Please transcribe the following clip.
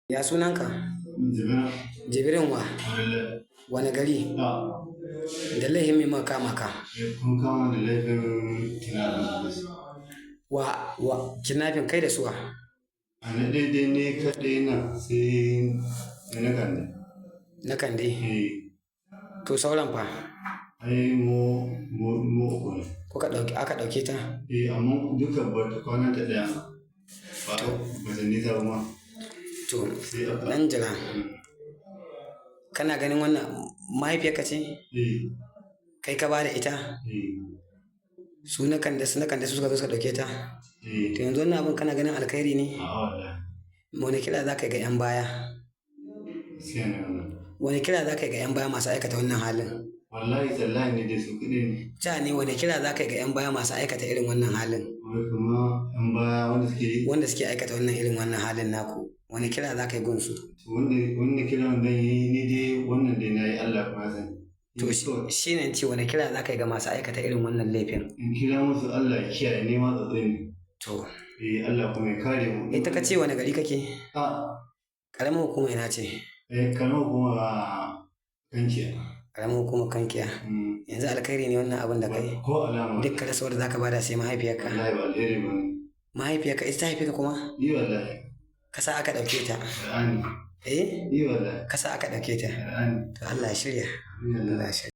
Ya sunanka? Jibrin. Jibrin wa? Abdullahi. Wane gari? A. Da laifin me muka kama ka? Kun kama da laifin kidnapping. Wa kidnapping kai da suwa? A na daidai ne kaɗai na sai na kande. Na Kande. Eh, To sauran fa? ai mu uku ne. Kuka ɗauki aka ɗauke ta? Eh, amma duka ba ta kwana ta ɗaya. Ba ba ta nisa ba ma. To Sai aka. ɗan jira. Kana ganin wannan mahaifiyarka ce? Eh, Kai ka ba da ita? eh, Su na Kande su na Kande su suka zo suka ɗauke ta? eh. To yanzu wannan abin kana ganin alkhairi ne? A'a wallahi. Wani kira za ka yi ga 'yan baya? Gaskiya ne wannan. Wani kira za ka yi ga 'yan baya masu aikata wannan halin? Wallahi tallahi ne dai su kaɗai ne. Ja ne wani kira za ka yi ga 'yan baya masu aikata irin wannan halin? Wai kuma 'yan baya wanda suke yi. Wanda suke aikata wannan irin wannan halin naku, wani kira za ka yi gunsu? To wanda kiran zan yi ni dai wannan dai na yi Allah kuma ya sani. To shi ne ce wani kira za ka yi ga masu aikata irin wannan laifin? In kira musu Allah ya kiyaye ni ma tsatsai ne. To, Eh, Allah kuma ya kare mu. ita ka ce wani gari kake? A Ƙaramin hukuma ina ce? eh, karamar hukuma Kankiya. Ƙaramin hukumar Kankiya. Yanzu alkhairi ne wannan abin da kai? Ko alama. Duk ka rasa wanda za ka bada sai mahaifiyarka. Wallahi ba alheri ba ne. Mahaifiyarka ita ta haife ka kuma? Ni wallahi. Ka sa aka ɗauke ta. Qur'ani. Eh? Ni wallahi. Ka sa aka ɗauke ta. Qur'ani. To Allah ya shirya. Ni wallahi. Allah ya shirya.